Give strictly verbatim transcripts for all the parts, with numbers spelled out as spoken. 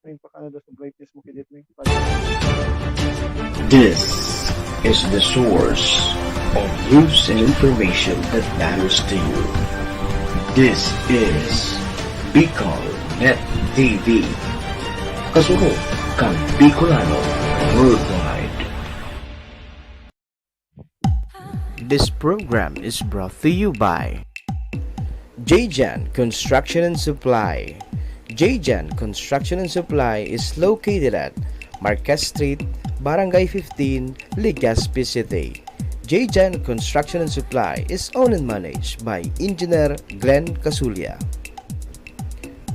Yung pakano daw sa brightness mo, kidit mo yung This is the source of news and information that matters to you. This is Bicol Net T V. Kasurog kan Bicolano worldwide. This program is brought to you by J J N Construction and Supply. J J N Construction and Supply is located at Marquez Street, Barangay fifteen, Legazpi City. J J N Construction and Supply is owned and managed by Engineer Glenn Casulla.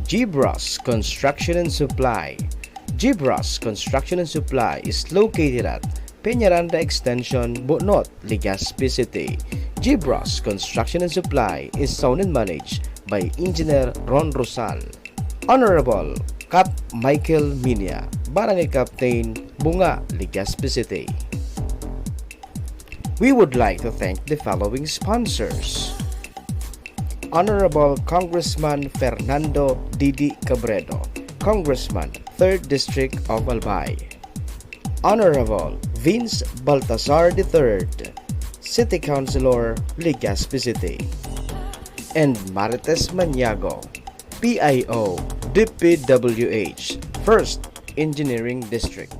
Gibras Construction and Supply. Gibras Construction and Supply is located at Peñaranda Extension, Bonot, Legazpi City. Gibras Construction and Supply is owned and managed by Engineer Ron Rosal. Honorable Cap Michael Minia, Barangay Captain, Bunga, Legazpi City. We would like to thank the following sponsors: Honorable Congressman Fernando Didi Cabredo, Congressman, Third District of Albay. Honorable Vince Baltazar the third, City Councilor, Legazpi City. And Marites Maniago, P I O, D P W H, First Engineering District.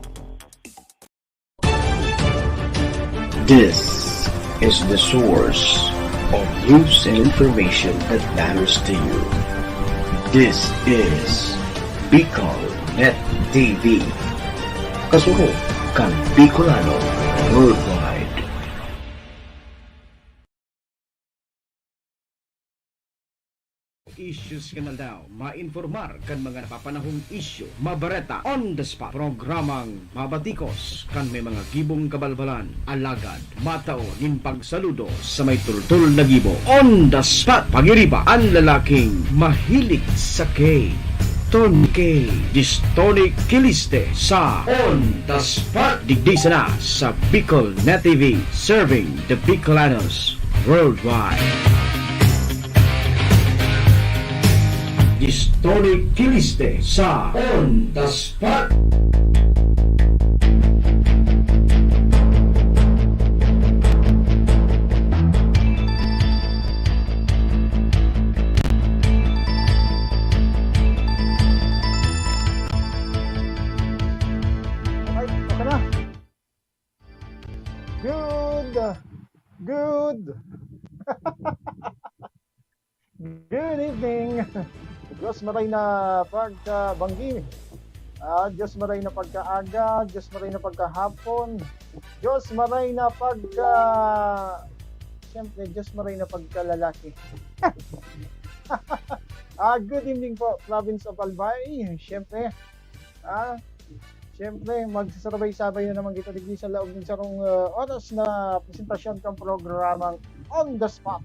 This is the source of news and information that matters to you. This is Bicol Net T V. Kasurog kan Bicolano worldwide. Issues kan aldaw, mainformar kan mga napapanahong isyu, mabareta on the spot. Programang mabatikos kan may mga gibong kabalbalan, alagad matao nin pagsaludo sa may tultol na gibo. On the spot, pagiriba an lalaking mahilig sa K. Tony K. Distonic Kiliste sa On the Spot. Digdi sana sa Bicol Net T V, serving the Bicolanos worldwide. Distonic Kiliste sa On the Spot. Okay, okay na. Good, good, good evening. Diyos maray na pagkabanggi. Ah, Diyos maray na pagkaaga, Diyos maray na pagkahapon, Diyos maray na pagka, siyempre, Diyos maray na pagkalalaki. Ah, good evening po, Province of Albay. Siyempre, ah, siyempre, magsasabay-sabay na naman kita digdi sa laog ng sarong, ah, oras na presentasyon kang programang On the Spot.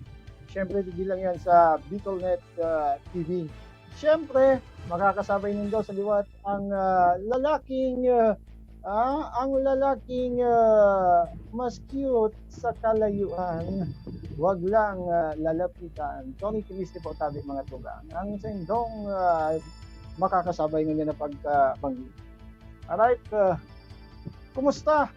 Siyempre, digdi lang yan sa Bicolnet, ah, T V. Siyempre, makakasabay nindo sa liwat ang, ah, lalaking, ah, ah, ang lalaking, ah, mas cute sa kalayuan. Wag lang, ah, lalapitan. Tony Cristi po tabi, mga tugang. Ang saindong, ah, makakasabay ngunyan na pagkabanggi. Alright, ah, kumusta?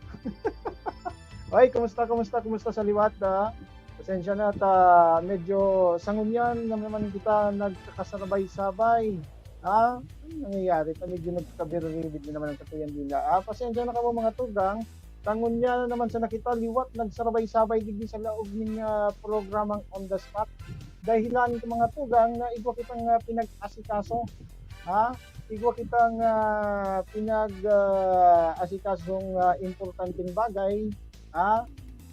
Oy, kumusta, kumusta, kumusta sa liwat, ah? Pasensya na ta, medyo sa ngunyan na naman kita nagkakasabay-sabay. Ah, ano nangyayari ta? Medyo nagkabiririg na naman ang katuyan dila. Ah, pasensya na kamo, mga tugang. Ta ngunyan na naman sana kita liwat nagsarabay-sabay digdi sa laog ning, ah, programang On the Spot. Dahilan ko, mga tugang, na igwa kitang, ah, pinag-asikaso. Ha? Igwa kitang, ah, pinag, ah, asikasong, ah, importanteng bagay. Ha?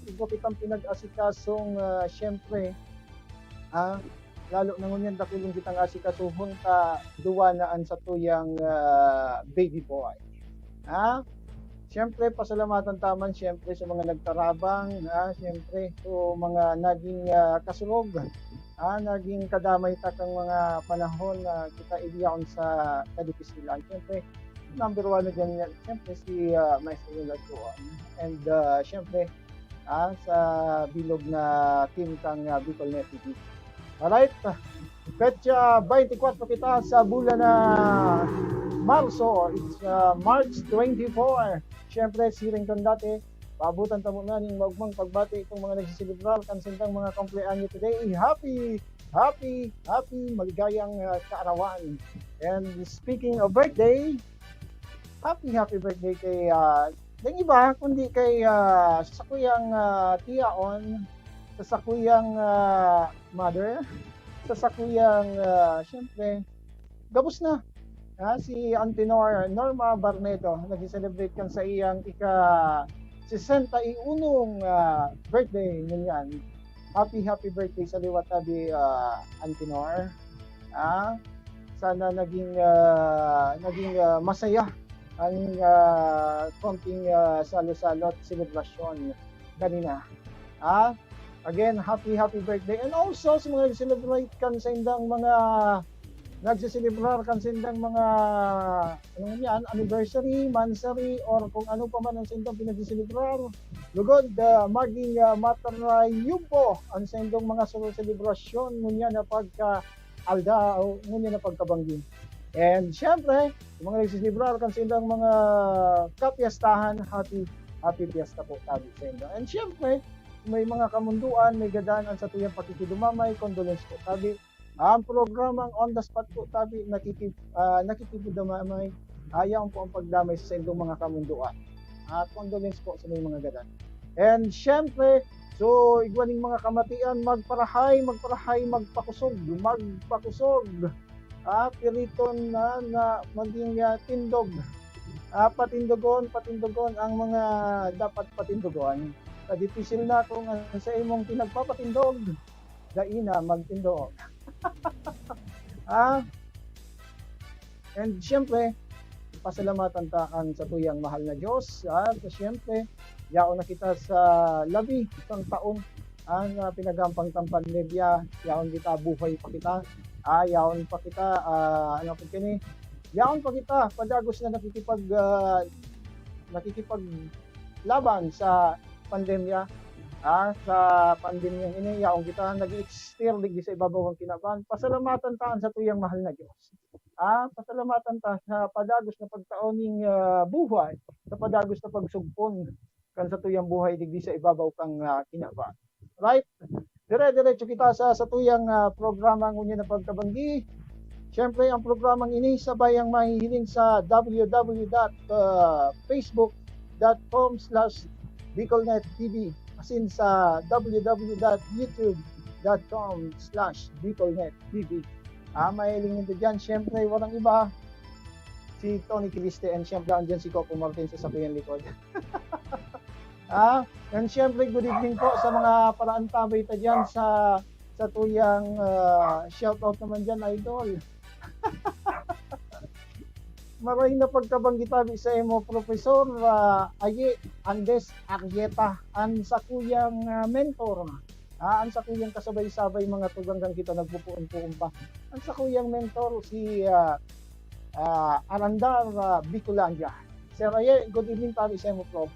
Igwa kitang pinag-asikasong, ah, siyempre, ha? Lalo na ngunyan, dakulon kitang asikasuhon ta duwa na an satuyang, ah, baby boy. Ha? Siyempre, pasalamatan ta man, siyempre, sa mga nagtarabang, ha? Siyempre, sa mga naging, ah, kasurog, ha? Naging kadamay ta kang mga panahon na kita igyaon sa kadipisilan. Siyempre, number one na dyan, yan, siyempre, si, ah, Maestro Leonard Tuon. And, ah, siyempre, ah, sa bilog na team kang, ah, Bicol Net T V. Alright. Petsa twenty-four kita sa bulan na Marso. It's uh, March twenty-four. Siyempre, siring kan dati, paabutan ta muna ning maugmang pagbati itong mga nagsiselebrar kan sindang mga kumpleanyo today. Happy, happy, happy, maligayang uh, kaarawan. And speaking of birthday, happy, happy birthday kay uh, ding iba, kundi kay uh, sa sakuyang uh, tiyaon, sa sakuyang uh, mother, sa sakuyang, uh, siyempre, gabos na. Ha, si Auntie Nor-, Norma Barneto, nag-celebrate kan sa iyang ika sesenta y unong ah, birthday ngunyan. Happy, happy birthday sa liwat tabi, ah, Auntie Nor. Ah, sana naging, ah, naging ah, masaya ang ah, konting ah, salo-salo at selebrasyon kanina. Ah, again, happy, happy birthday. And also, sa mga nag-celebrate kan sa indang mga nagsiselebrar kan sindang mga, ano man yan, anniversary, monthsary, or kung ano pa man ang sindang pinagsiselebrar. Lugod, ah, maging ah, matarayubo ang sindong mga solo selebrasyon ngunyan na pagka aldaw, ngunyan na pagkabanggi. And syempre, yung mga nagsiselebrar kan sindang mga kapiyastahan, happy, happy fiesta po tabi sa inyo. And syempre, may mga kamunduan, may gadaan ang satuyang pakikidumamay, condolence po tabi. Ang programang On the Spot po tabi, nakiki-, ah, nakikipagdamay, ayaw po ang pagdamay sa saindong mga kamunduan. At condolence po sa may mga gadan. And syempre, so, igwa ning mga kamatian, magparahay, magparahay, magpakusog, magpakusog. Ah, piriton na, na maging ah, tindog. Ah, patindogon, patindogon ang mga dapat patindogon. Kadipisil na kung ang sa imong pinagpapatindog, dai na magtindog. Ah, and siyempre, pasalamatan ta ang satuyang mahal na Diyos. Ah, so siyempre, yaon na kita sa labi sang taon ang ah, pinagampang tang pandemya. Yaon kita, buhay pa kita. Ah, yaon pa kita, ah, ano po kini? Yaon pa kita, padagos na nakikipag, ah, nakikipaglaban sa pandemya. Ah, sa pandemya ini, yaon kita nag-i-extend digdi sa ibabaw ang kinaban. Pasalamatan ta ang satuyang mahal na Diyos. Ah, pasalamatan ta sa padagos na pagtao ning ah, buhay, sa padagos na pagsugpon kan satuyang buhay digdi sa ibabaw kan ah, kinaban. Right? Dire-diretso kita sa satuyang ah, programa ngunyan na pagkabanggi. Siyempre, ang programang ini sabay ang mahihiling sa w w w dot facebook dot com slash bicolnet t v, asin sa w w w dot youtube dot com slash bicolnet t v. Ah, mahiling nindo diyan. Siyempre, walang iba, si Tony Kiliste, and siyempre, andyan si Coco Martin sa sakuyang likod. Ah, and siyempre, good evening po sa mga paraantabay ta diyan sa, sa tuyang ah, shout out naman diyan, idol. Maray na pagkabanggi tabi sa imo, Professor ah, Aye Andes Arrieta, ang sakuyang ah, mentor. Ah, ang sakuyang kasabay-sabay, mga tugang, kan kita nagpupuon-puon pa. Ang sakuyang mentor si ah, ah, Arandar ah, Bicolandia. Sir Aye, good evening tabi sa imo, Prof.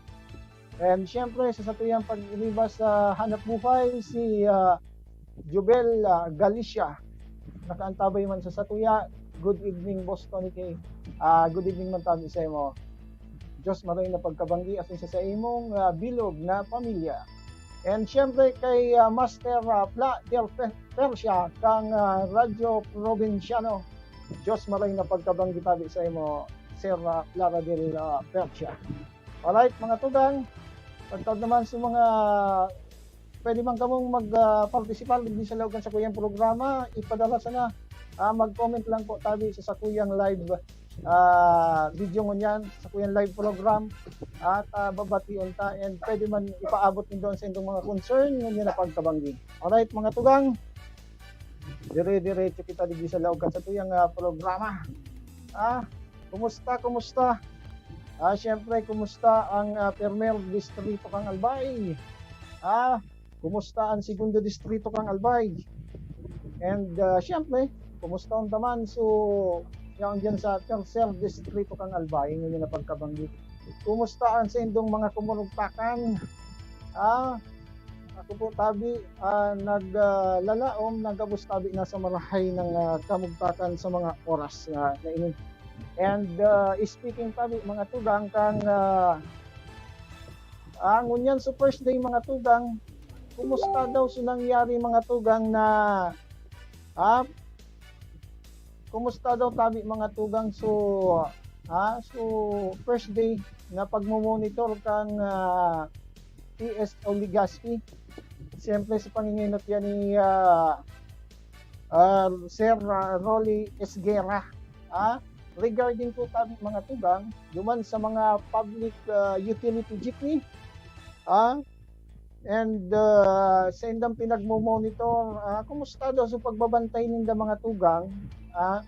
And siyempre, sa satuyang pag-iniba sa hanap buhay, si ah, Jubel ah, Galicia. Nakaantabay man sa satuya. Good evening, Boss Tony K. Ah, good evening man tabi sa imo. Diyos maray na pagkabanggi asin sa, sa imong ah, bilog na pamilya. And siyempre kay ah, Master ah, Pla Del Pe- Persia kang ah, Radyo Provinciano. Diyos maray na pagkabanggi tabi sa imo, Sir ah, Pla Del ah, Persia. Alright, mga tugang, pagtaod naman sa mga pwede man kamong mag ah, partisipar digdi sa laog kan sakuyang programa, ipadala sana. Ah, mag-comment lang po tabi sa sakuyang live ah, video ngunyan, sakuyang live program, at ah, babation ta, and pwede man ipaabot nindo ang saindong mga concern ngunyan na pagkabanggi. Alright, mga tugang, dire-diretso kita digdi sa laog kan satuyang ah, programa. Ah, kumusta, kumusta? Ah, siyempre, kumusta ang ah, primer distrito kang Albay? Ah, kumusta ang segundo distrito kang Albay? And ah, siyempre, kumusta unta man so yaon diyan sa tercer distrito kang Albay, ngunyan na pagkabanggi? Kumusta ang saindong mga kumurugtakan? Ah, ako po tabi, ah, nag ah, lalaom, nagabos tabi na sa marahay ng ah, kamugtakan sa mga oras na, na ini. And, ah, speaking tabi, mga tugang, kan, ah, ah, ngunyan sa first day, mga tugang, kumusta daw sa nangyari, mga tugang, na, ah, kumusta daw tabi, mga tugang, so, ah, so first day na pagmo-monitor kan, ah, P S O Legazpi? Siyempre, sa panginginot yan ni, ah, ah, Sir, ah, Rolly Esguerra, ah, regarding po tabi, mga tugang, duman sa mga public, ah, utility jeepney, ah, and, ah, sa indang pinagmo-monitor, ah, kumusta daw sa pagbabantay ninda, mga tugang, ah,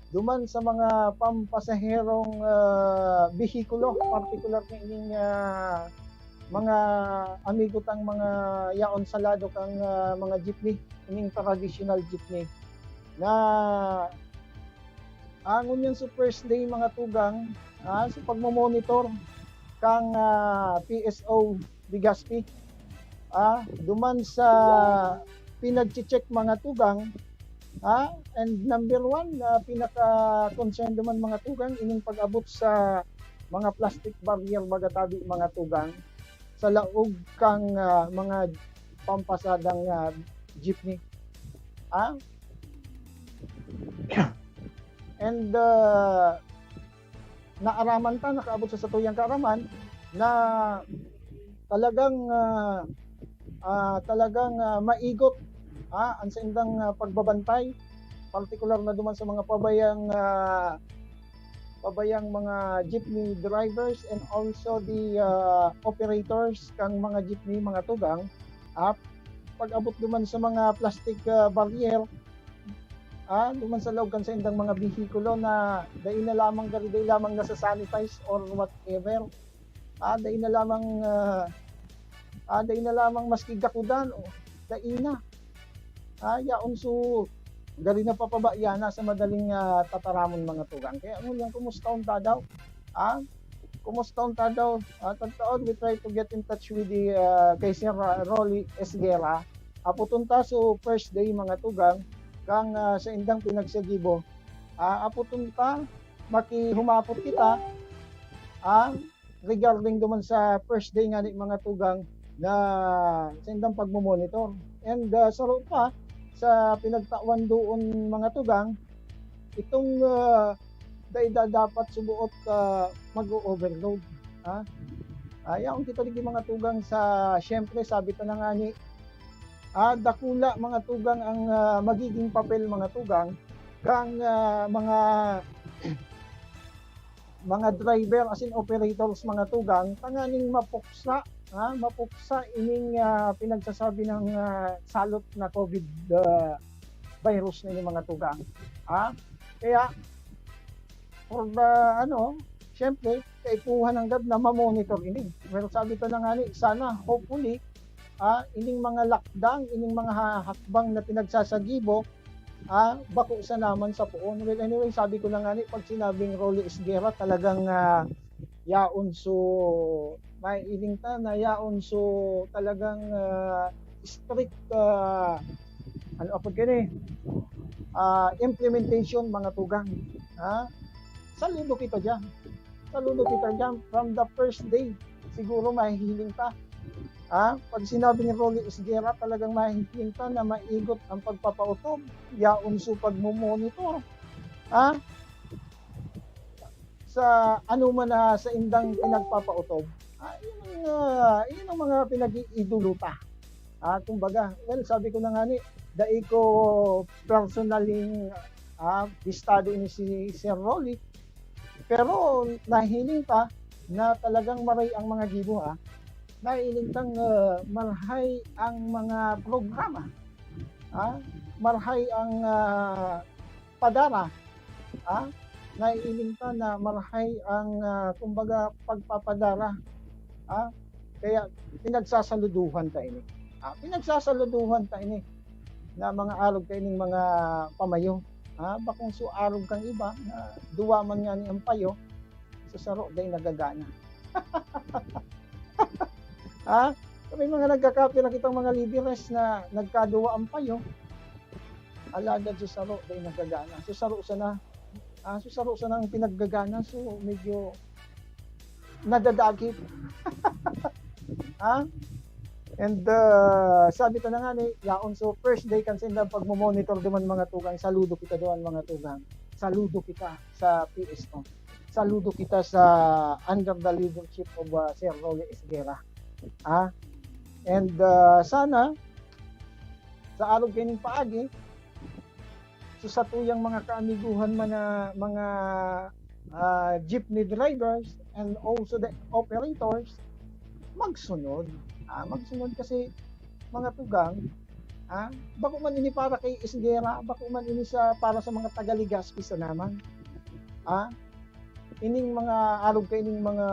duman sa mga pampasaherong, ah, behikulo, partikular na ining, ah, mga amigo tang mga yaon sa lado kang, ah, mga jeepney, ining traditional jeepney na, ah, ngunyan sa first day, mga tugang, ah, sa pagmo-monitor kang, ah, P S O Legazpi. Ah, duman sa pinagche-check, mga tugang, ah, and number one na pinaka-concern duman, mga tugang, ining pag-abot sa mga plastic barrier, baga tabi, mga tugang, sa laog kang, ah, mga pampasadang, ah, jeepney. Ah? And, ah, naaraman ta, nakaabot sa satuyang kaaraman na talagang, ah, ah, talagang, ah, maigot, ah, ang saindang, ah, pagbabantay, partikular na duman sa mga pabayang, ah, pabayang mga jeepney drivers and also the, ah, operators kang mga jeepney, mga tugang. At pag-abot duman sa mga plastic, ah, barrier, ah, duman sa laog kan saindang mga behikulo na dai na lamang, gari dai lamang nasa-sanitize or whatever. Ah, dai na lamang, ah, ah, dai na lamang maski gakudan, o, dai na. Ah, yaon so, gari na papabaya na sa madaling, ah, tataramon, mga tugang. Kaya ngunyan, kumusta unta daw? Ah, kumusta unta daw? Ah, tagtaon, we try to get in touch with the, ah, kay Sir Ra-, Rolly Esguerra. Apoton ta so first day, mga tugang, kang, ah, saindang pinagsagibo. Ah, apoton ta, makihumapot kita, ah, regarding duman sa first day ngani, mga tugang, na saindang pagmo-monitor. And, ah, saro pa sa pinagtawan doon, mga tugang, itong, ah, dai da-, dapat suboot, ah, mag-o-overload, ha? Ah, yaon kita digdi, mga tugang, sa, siyempre, sabi ta na ngani, ah, dakula, mga tugang, ang, ah, magiging papel, mga tugang, kang, ah, mga, mga driver, as in operators, mga tugang, tanganing mapuksa, ha, mapuksa ining, ah, pinagsasabi ng, ah, salot na COVID, ah, virus na ini, mga tugang, ha? Kaya, for the, ano, siyempre, kaipuhan nanggad na ma-monitor ini. Pero sabi ta na ngani, sana, hopefully, ah, ining mga lakdang, ining mga ha-, hakbang na pinagsasagibo, ah, bako sana man sa poon. Well, anyway, sabi ko na ngani, pag sinabing Rolly Esguerra, talagang, ah, yaon so, mailing ta na yaon so talagang, ah, strict, ah, ano apod kani, ah, implementation, mga tugang. Ha? Saludo kita diyan. Saludo kita diyan from the first day. Siguro mahihiling ta. Ha? Pag sinabi ni Rolly Esguerra, talagang mahihiling ta na maigot ang pagpapautob. Yaon so pagmo-monitor. Ha? Sa ano man na saindang pinagpapautob. Ah, yun ang, ah, yun ang mga pinag-iidolo ta. Ah, kumbaga, well, sabi ko na ngani, dai ko personaling, ah, bistado ini si Sir Rolly, pero nahiling ta na talagang maray ang mga gibo, ha. Nahiling tang, ah, marhay ang mga programa, ha. Marhay ang, ah, padara, ha. Nahiling ta na marhay ang, ah, kumbaga, pagpapadara, ha. Kaya pinagsasaluduhan ta ini. Ah, pinagsasaluduhan ta ini na mga arog kaining mga pamayo. Ah, bakong so arog kang iba na duwa man ngani ang payo, sa saro dai nagagana. Ha? May mga nagkakapira kitang mga lideres na nagkaduwa ang payo, alagad sa saro dai nagagana. Sa saro sana, Ah, so saro sana ang pinaggagana, so medyo nadadagit. Ha? And, ah, sabi ta na ngani, yaon, so first day kan saindang pagmo-monitor duman, mga tugang, saludo kita duman, mga tugang. Saludo kita sa P S O. Saludo kita sa under the leadership of, ah, Sir Rolly Esguerra. Ha? And, ah, sana, sa arog kaining paagi, so satuyang mga kaamiguhan, mga, mga, ah, jeepney drivers and also the operators, magsunod. Ah, magsunod kasi, mga tugang, ah, bako man ini para kay Esguerra, bako man ini sa, para sa mga taga Legazpi sana man. Ah, ining mga arog kaining mga,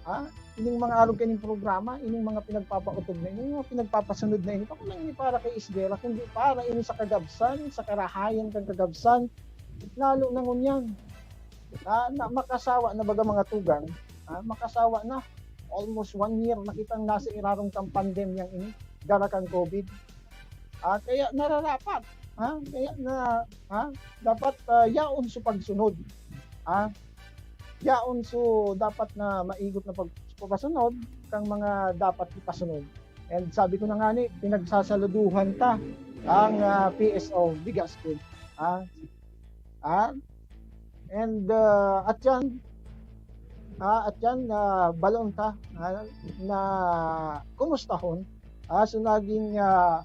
ah, ining mga arog kaining programa, ining mga pinagpapautog na ini, ining mga pinagpapasunod na ini, bako lang ini para kay Esguerra, kundi para ini sa kagabsan, sa karahayan kan kagabsan, lalo na ngunyan. Ah, na makasawa na baga, mga tugang, ah, makasawa na. Almost one year na kitang nasa irarom kan pandemyang ini, dara kan COVID. Ah, kaya nararapat, ha? Kaya na, ha? Dapat, ah, yaon so pagsunod. Ha? Yaon so dapat na maigot na pag-, pagpasunod kang mga dapat ipasunod. And sabi ko na ngani, pinagsasaluduhan ta ang, ah, P S O Legazpi. Ha? Ha? And, ah, at yan, ah, at yan, ah, balon ta, ah, na kumustahon, ah, so naging, ah,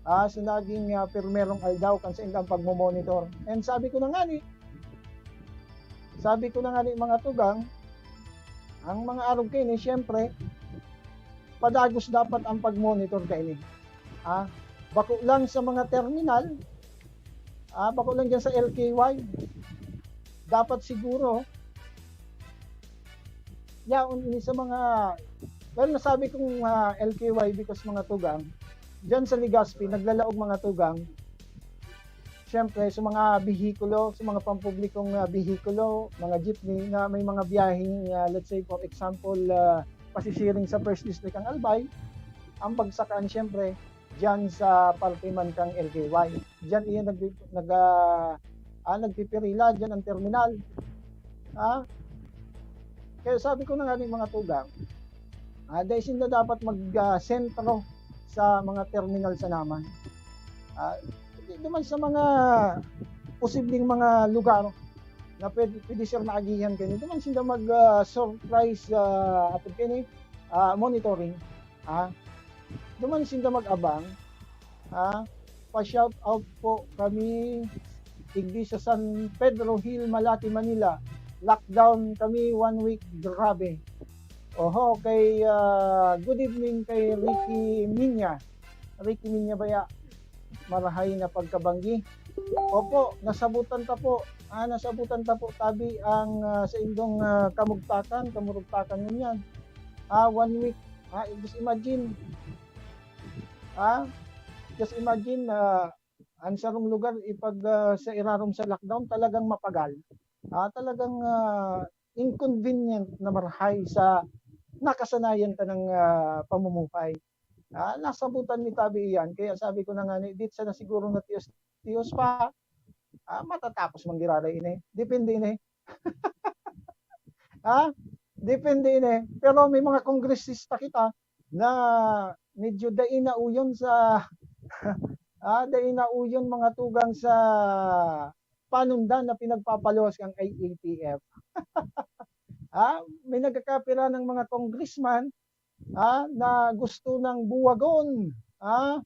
ah, so naging, ah, pirmerong aldaw kan saindang pagmo-monitor. And sabi ko na ngani, sabi ko na ngani, mga tugang, ang mga arog kaini, siyempre, padagos dapat ang pag-monitor kaini. Ah, bako lang sa mga terminal, ah, bako lang diyan sa L K Y. Dapat siguro, yaon ini sa mga, well, nasabi kong, ah, L K Y because, mga tugang, diyan sa Legazpi, naglalaog, mga tugang, siyempre, sa mga behikulo, sa mga pampublikong, ah, behikulo, mga jeepney na may mga biyaheng, ah, let's say, for example, ah, pasisiring sa First District ang Albay, ang bagsakan, siyempre, diyan sa parte man kang L K Y. Diyan iya nag-, nag-, ah, ah, nagpipirila, diyan ang terminal. Ha? Kaya sabi ko na nga ni, mga tugang, ah, dai sinda dapat mag, ah, sentro sa mga terminal sana man. Ah, di naman sa mga posibleng mga lugar na pwede, pwede sila naagihan kaini. Di man sinda mag, ah, surprise, ah, atod kaini, ah, monitoring. Ah, di man sinda mag-abang. Ah, pa-shout out po kami, igdi sa San Pedro Hill, Malate, Manila. Lockdown kami one week, grabe. Oho, kay, ah, good evening kay Ricky Minya. Ricky Minya baya? Marahay na pagkabanggi. Opo, nasabutan ta po. Ah, nasabutan ta po, tabi ang, ah, saindong, ah, kamugtakan, kamurugtakan ngunyan. Ah, one week. Ah, just imagine. Ah, just imagine, ah, ang sarong lugar ipag, ah, sa irarom sa lockdown, talagang mapagal. Ah, talagang, ah, inconvenient na marahay sa nakasanayan ta ng, ah, pamumuhay. Ah, nasabutan mi tabi iyan, kaya sabi ko na nga ni, "Di sana siguro na tiyos-tiyos pa, ah, matatapos man giraray ini." Depende ini. Ha? Depende ini. Pero may mga kongresista kita na medyo dai nauyon sa, ah, dai nauyon, mga tugang, sa panundan na pinagpapaluwas kan I A T F. Ah, may nagkakapira ng mga congressman, ah, na gusto nang buwagon, ah,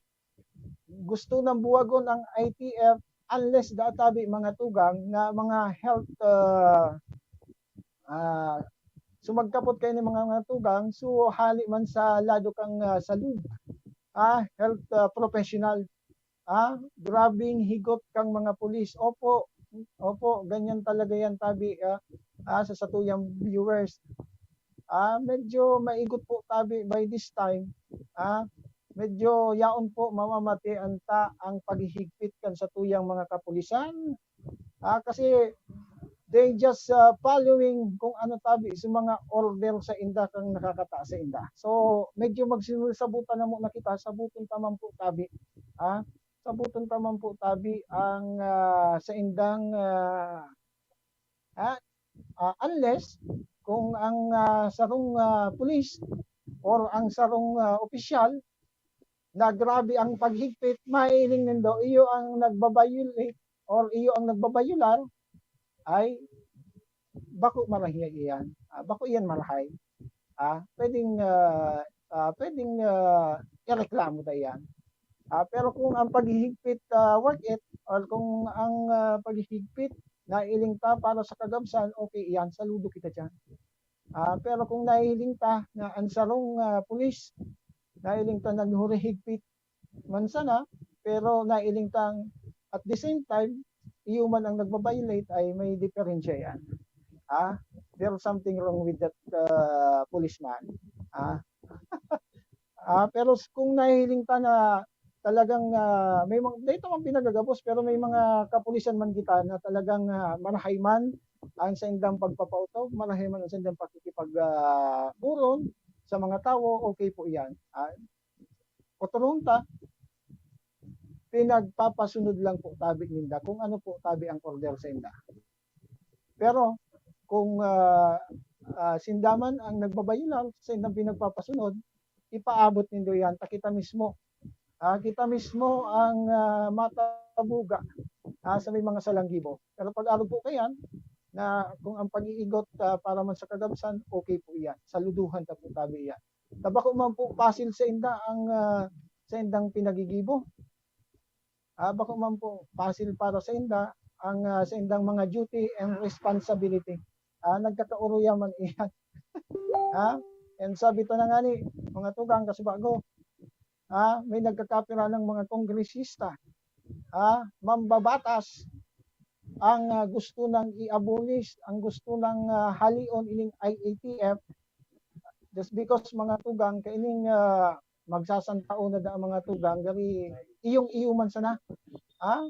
gusto nang buwagon ang I T F unless daa tabi, mga tugang, na mga health, ah, ah, sumagkapot kaini, mga, mga tugang, so hali man sa lado kang, ah, salud, ah, health, ah, professional. Ah, grabeng higot kang mga pulis. Opo, opo, ganyan talaga yan, tabi, ah, ah, sa satuyang viewers. Ah, medyo maigot po tabi by this time. Ah, medyo yaon po mamamatian ta ang paghihigpit kan satuyang mga kapulisan. Ah, kasi they just, ah, following kung ano tabi sa mga order sa inda kang nakakata sa inda. So, medyo magsinusabutan na muna kita, sabuton ta man po tabi. Ah, sabuton ta man po tabi ang, ah, sa indang, ah, Ha? Ah, unless kung ang, ah, sarong, ah, pulis or ang sarong, ah, opisyal na grabe ang paghigpit, mahiling nindo iyo ang nagba-violate or iyo ang nagba-violar, ay bako marahay iyan. Ah, bako iyan marahay. Ah, pwedeng, ah, ah, pwedeng, ah, ireklamo ta iyan. Ah, pero kung ang paghihigpit, ah, worth it, or kung ang, ah, paghihigpit nailing ta para sa kagabsan, okay iyan, saludo kita diyan. Ah, pero kung nahihiling ta na ang sarong, ah, pulis, nahiling ta naghurihigpit man sana, pero nahiling tang at the same time, iyo man ang nagba-violate, ay may diferensya yan. Ah, there's something wrong with that, ah, policeman. Ah. Ah, pero s-, kung nahihiling ta na talagang, ah, may mga, dito man pinagagabos, pero may mga kapulisan man kita na talagang, ah, marahay man ang saindang pagpapautob, marahay man ang saindang pakikipag, ah, buron sa mga tawo, okay po iyan. Ah, otoron ta, pinagpapasunod lang po tabi ninda kung ano po tabi ang order sainda. Pero kung, ah, ah, sinda man ang nagbabayolar saindang pinagpapasunod, ipaabot nindo iyan ta kita mismo. Ah, kita mismo ang, ah, matabuga, ah, sa may mga salanggibo. Pero pag arog po kaiyan na kung ang pag-iigot, ah, para man sa kagabsan, okay po iyan. Saluduhan ta po tabi iyan. Ta bako man po pasil sainda ang, ah, saindang pinagigibo. Ah, bako man po pasil para sainda ang, ah, saindang mga duty and responsibility. Ah, nagkakaoroya man iyan. Ha? And sabi ta na ngani, mga tugang, kasubago, ah, may nagkakapira ng mga kongresista, ah, mambabatas ang, ah, gusto nang i-abolish, ang gusto nang, ah, halion ining I A T F, just because, mga tugang, kaining, ah, magsasantaon na daa, mga tugang, gari iyong-iyo man sana. Ah?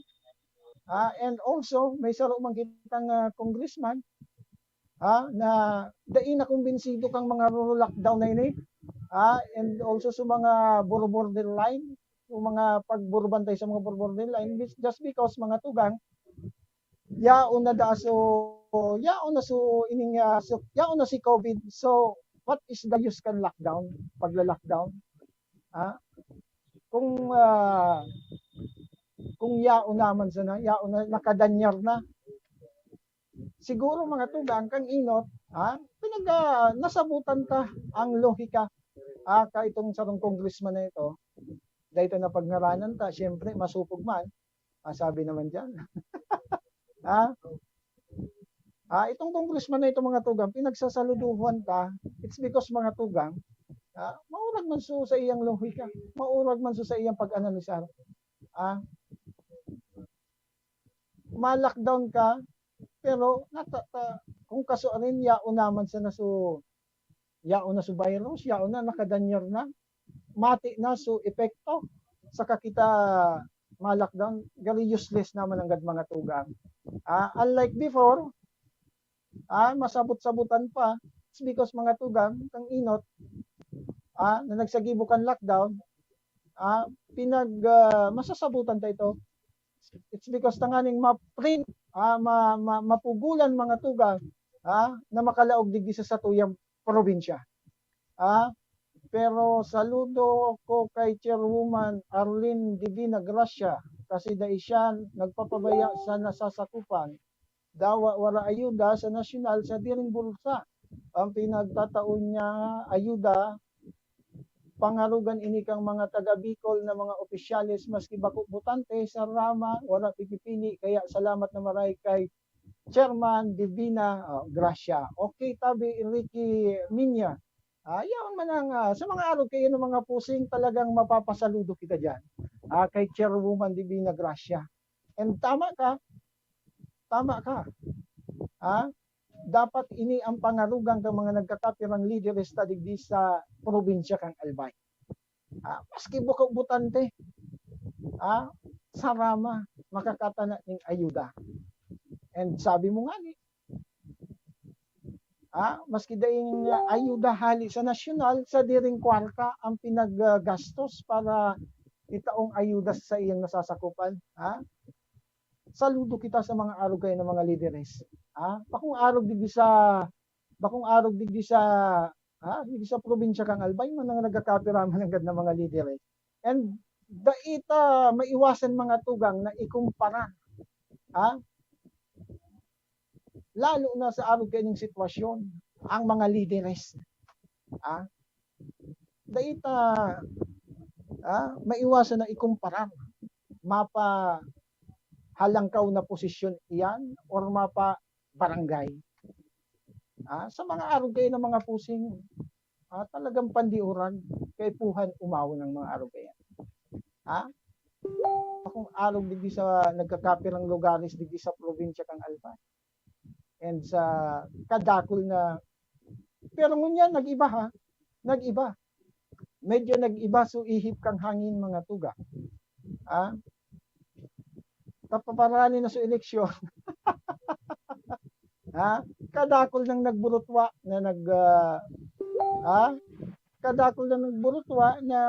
Ah, and also, may saro man kitang, ah, congressman, ah, na dai na kumbinsido kang mga ruro-lockdown na ini. Ah, and also sa mga boro-borderline, yung mga pagburubantay sa mga boro-borderline, bis-, just because, mga tugang, yaon na daa so, yaon na so ining, ah, so, yaon na si COVID. So, what is the use kan lockdown, pagla-lockdown? Ah, kung, ah, kung yaon naman sana, yaon na, nakadanyar na. Siguro, mga tugang, kang inot, ha, pinag-, ah, nasabutan ta ang lohika. Ah, ka itong sarong congressman na ito, dahil ito na pagngaranan ta, siyempre, masupog man, ah, sabi naman diyan. Ha? Ah, itong congressman na ito, mga tugang, pinagsasaluduhan ta, it's because, mga tugang, ah, maurag man so sa iyang lohika, maurag man so sa iyang pag-analisar. Ah, ma-lockdown ka, pero nata-, ta-, kung kasuarin, yaon naman sana so, yaon na so virus, yaon na, nakadanyar na, mati na so epekto, saka kita ma-lockdown, gari useless naman nanggad, mga tugang. Ah, unlike before, ah, masabot-sabutan pa, it's because, mga tugang, kang inot, ah, na nagsagibo kan lockdown, ah, pinag-, ah, masasabutan ta ito. It's because tanganing ma-print, ah, ma-, ma-, mapugulan, mga tugang, ah, na makalaog digdi sa satuyang probinsya. Ah, pero saludo ko kay Chairwoman Arlene Divina Gracia, kasi dai siya nagpapabaya sa nasasakupan. Dawa wara ayuda sa nasyonal, sa diring bulsa ang pinagtatao niya ayuda. Pangarogan ini kang mga taga Bicol na mga opisyales, maski bako botante sa Rama, wala pipipili. Kaya salamat na maray kay Chairman Divina, ah, Gracia. Okay, tabi Ricky Minya. Ah, yaon man ang, ah, sa mga arog kayo ng mga pusing, talagang mapapasaludo kita diyan. Ah, kay Chairwoman Divina Gracia. And tama ka, tama ka. Ah, dapat ini ang pangarogan kang mga nagkakapirang lideres ta digdi sa probinsya kang Albay. Ah, maski bako botante, ah, sa Rama, makakatana ning ayuda. And sabi mo nga ni, ah, maski daing ayuda hali sa nasyonal, sa diring kwarta ang pinaggastos para itaong ayuda sa iyang nasasakupan, ha? Saludo kita sa mga arog kayo ng mga lideres. Ah, bakong arog digdi sa, bakong arog digdi sa, ah, digdi sa probinsya kan Albay, man ang nagkakapira man nanggad na mga lideres. And dai ta maiwasan, mga tugang, na ikumpara, ah, lalo na sa arog kaining sitwasyon, ang mga lideres. Ah, dai ta, ah, maiwasan na ikumparar. Mapahalangkaw na posisyon iyan or mapabarangay. Ah, sa mga arog kayo ng mga pusing, ah, talagang pandiuran, kaipuhan umawon ang mga arog kayo. Ah, kung arog digdi sa nagkakapirang lugares digdi sa probinsya kan Albay. And sa kadakol na, pero ngunyan nag-iba ha, nag-iba. Medyo nag-iba so ihip kang hangin, mga tugang. Ah, tapaparani na so eleksyon. Ha? Kadakol nang nagburutwa na nag, ah, ha? Kadakol nang nagburutwa na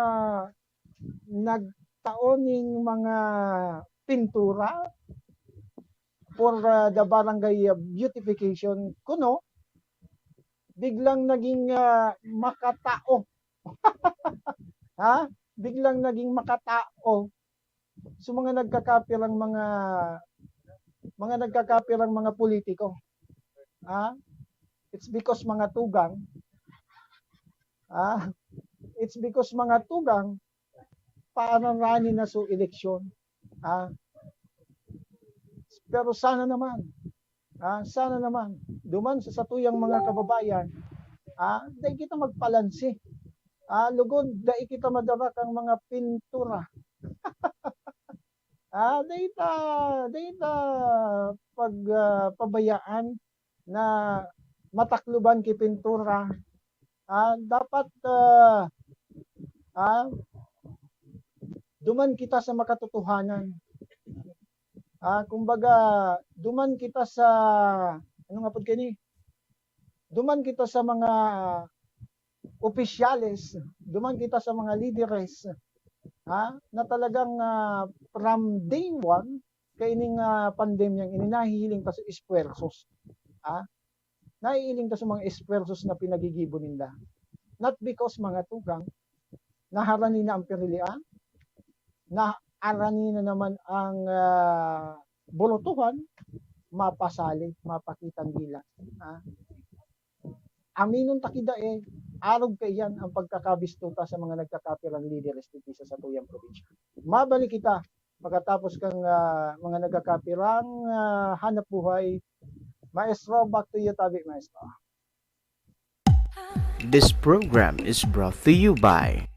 nagtao ning mga pintura for, ah, the barangay, ah, beautification kuno, biglang naging, ah, makatao. Ha? Biglang naging makatao. So, mga nagkakapirang mga, mga nagkakapirang mga politiko. Ha? It's because mga tugang. Ha? It's because mga tugang, paararani na so eleksyon. Ha? Pero sana naman, ah, sana naman, duman sa satuyang mga kababayan, ah, dai kita magpalansi. Ah, lugod, dai kita madara kang mga pintura. Ah, dai ta, dai ta pag, ah, pabayaan na matakloban ki pintura. Ah, dapat, ah, ah, duman kita sa makatotohanan. Ah, kumbaga, duman kita sa, ano nga pod kini? Duman kita sa mga opisyales, duman kita sa mga lideres, ha, na talagang, ah, from day one, kaining, ah, pandemyang ini, nahihiling ta sa esfuerzos, ha? Nahihiling ta sa mga esfuerzos na pinagigibo ninda. Not because, mga tugang, naharani na ang pirilian, naharani na naman ang, ah, borotohan, mapasali, mapakitang gilas, ha? Aminon ta ki dai, arog kaiyan ang pagkakabisto ta sa mga nagkakapirang lideres digdi sa satuyang probinsya. Mabalik kita pagkatapos kang, ah, mga nagkakapirang, ah, hanap buhay. Maestro, back to you, tabi, Maestro. This program is brought to you by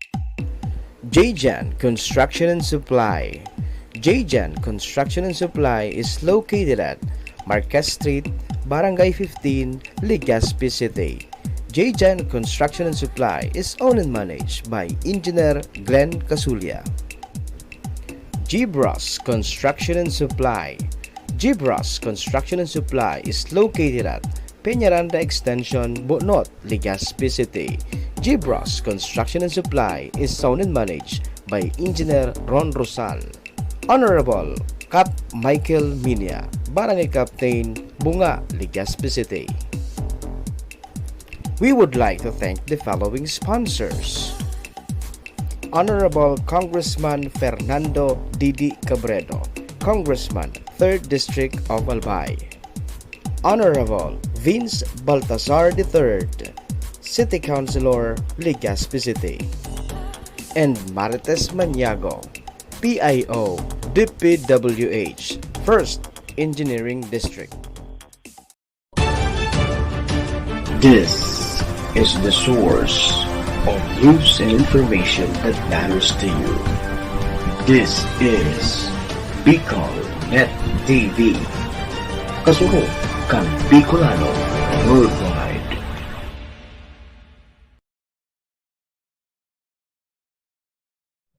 J J N Construction and Supply. J J N Construction and Supply is located at Marquez Street, Barangay fifteen, Legazpi City. J J N Construction and Supply is owned and managed by Engineer Glenn Casulia. Gibras Construction and Supply. Gibras Construction and Supply is located at Peñaranda Extension, Bunot, Legazpi City. Gibras Construction and Supply is owned and managed by Engineer Ron Rosal. Honorable Cap Michael Minia, Barangay Captain, Bunga, Legazpi City. We would like to thank the following sponsors: Honorable Congressman Fernando Didi Cabredo, Congressman, Third District of Albay. Honorable Vince Baltazar the third, City Councilor, Legazpi City. And Marites Maniago, P I O, D P W H, First Engineering District. This is the source of news and information that matters to you. This is Bicol Net T V. Kasunod kan Bicolano Worldwide.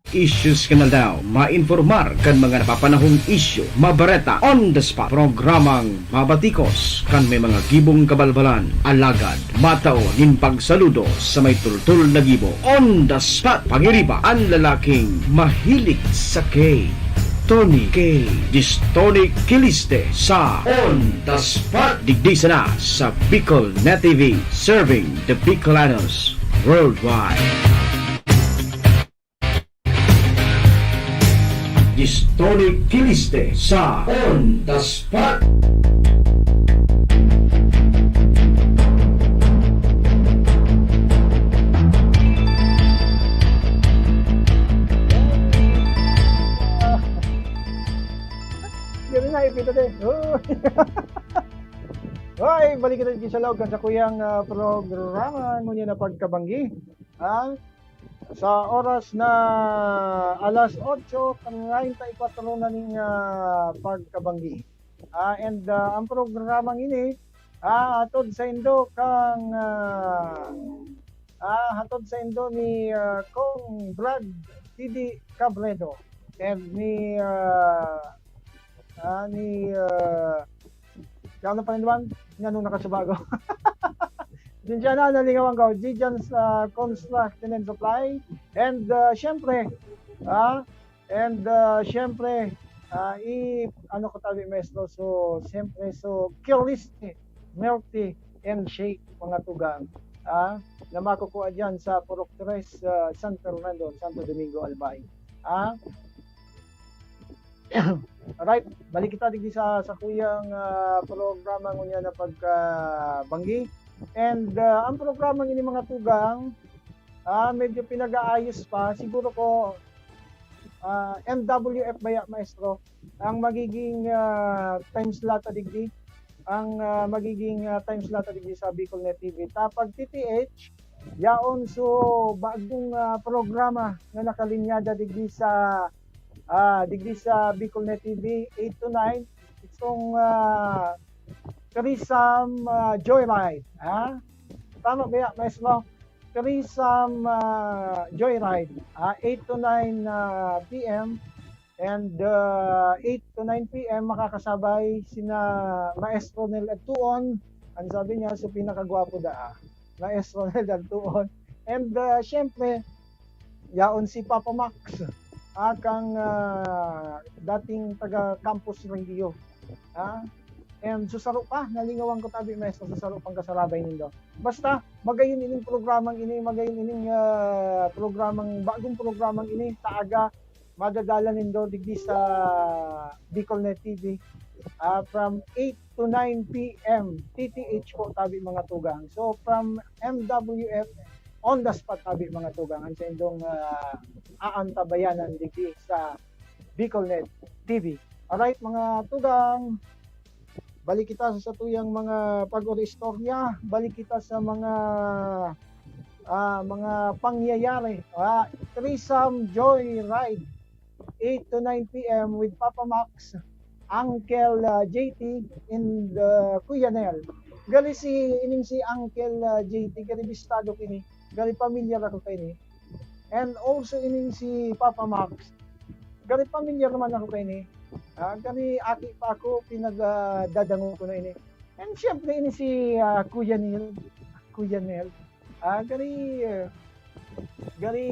Issues kan aldaw, mainformar kan mga napapanahong isyu, mabareta on the spot. Programang mabatikos kan may mga gibong kabalbalan, alagad matao nin pagsaludo sa may tultol na gibo. On the spot, pagiriba an lalaking mahilig sa cake. Tony K. Distoni Kiliste sa On the Spot. Digdi sana sa Bicol Net T V, serving the Bicolanos worldwide. Distoni Kiliste sa On the Spot. Ganun na, ipito din. Oh. Hoy, balik kita dito sa loob kan sakuyang, ah, programa, ngunyan na pagkabanggi. Ah, sa oras na alas otso treinta y cuatro na ning, ah, pagkabanggi. Ah, and, ah, ang programang ini, ah, hatod sa indo kang, ah, ah, hatod sa indo ni, ah, Kong Brad T D Cabredo and ni, ah, ah, ni, ah, ano pa rin naman? Ngano nakasubago? Diyan siya na, nalingawan ko. Diyan sa Construction and Supply. And, ah, syempre, ah, and, ah, syempre, ah, i-, ano ko tabi, maestro? So, syempre, so, Kirliste, Milk Tea and Shake, mga tugang. Ah, na makukuha dyan sa Purok Tres, ah, San Fernando, Santo Domingo, Albay. Ah, Alright, balik kita digdi sa, sa kuyang, ah, programa ngunyan na pagkabanggi. And, ah, ang programa ini, mga tugang, ah, medyo pinag-aayos pa. Siguro ko, ah, M W F baya, maestro, ang magiging, ah, time slot ta digdi. Ang, ah, magiging, ah, time slot ta digdi sa Bicol Net T V. Ta pag T T H, yaon so bagong, ah, programa na nakalinyada digdi sa, ah, digdi sa Bicol Net T V, eight to nine. Itong, ah, Threesome, ah, Joyride, ha? Tama ba yan, maestro? Threesome, ah, Joyride, ah, eight to nine, ah, P M. And, ah, eight to nine P M, makakasabay sina Maestro Nel Agtuon. Ang sabi niya, so pinakagwapo daa, Maestro Nel Agtuon. And, ah, syempre, yaon si Papa Max, akang, ah, dating taga Campus Radio. Ah, and susaro pa, nalingawan ko tabi, Maestro, susaro pang kasarabay nindo. Basta, magayon ining programang ini, magayon ining, ah, programang, bagong programang ini, taaga, madadala nindo digdi sa Bicol Net T V, ah, from eight to nine P M, T T H po tabi, mga tugang. So, from M W F, on the spot tabi, mga tugang, ang saindong, ah, aantabayanan digdi sa Bicol Net T V. Alright, mga tugang, balik kita sa satuyang mga pag-ori istorya, balik kita sa mga, ah, mga pangyayari. Ah, Threesome Joyride, eight to nine P M with Papa Max, Uncle, ah, J T, and, ah, Kuya Nel. Gali si, ining si Uncle, ah, J T, gali bistado ko ini. Gali pamilyar ako kaini. And also ining si Papa Max, gali pamilyar naman ako kaini. Ah, gali aki pa ako, pinag, ah, dadangog ko na ini. And syempre, ini si, ah, Kuya Neil. Kuya Neil. Ah, gali, ah, gali,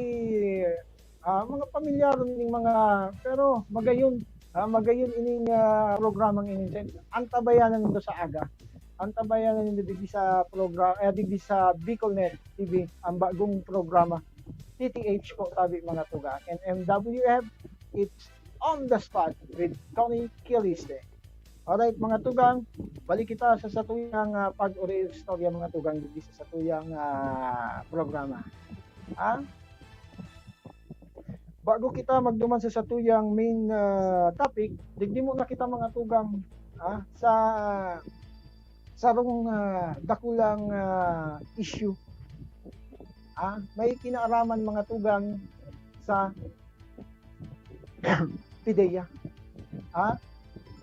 ah, mga pamilyar ning mga, pero magayon, ah, magayon ining, ah, programang ini. Antabayanan nindo sa aga. Antabayanan nindo digdi sa progra-, eh, digdi sa Bicol Net T V, ang bagong programa. T T H po tabi, mga tugang. And M W F, it's on the spot with Tony Kiliste. Alright, mga tugang, balik kita sa satuyang, ah, pag-ori istorya, mga tugang, digdi sa satuyang, ah, programa. Ha? Bago kita magduman sa satuyang main, ah, topic, digdi muna kita, mga tugang, ah, sa sarong, ah, dakulang, ah, issue. Ah, may kinaaraman, mga tugang, sa PDEA. Ah,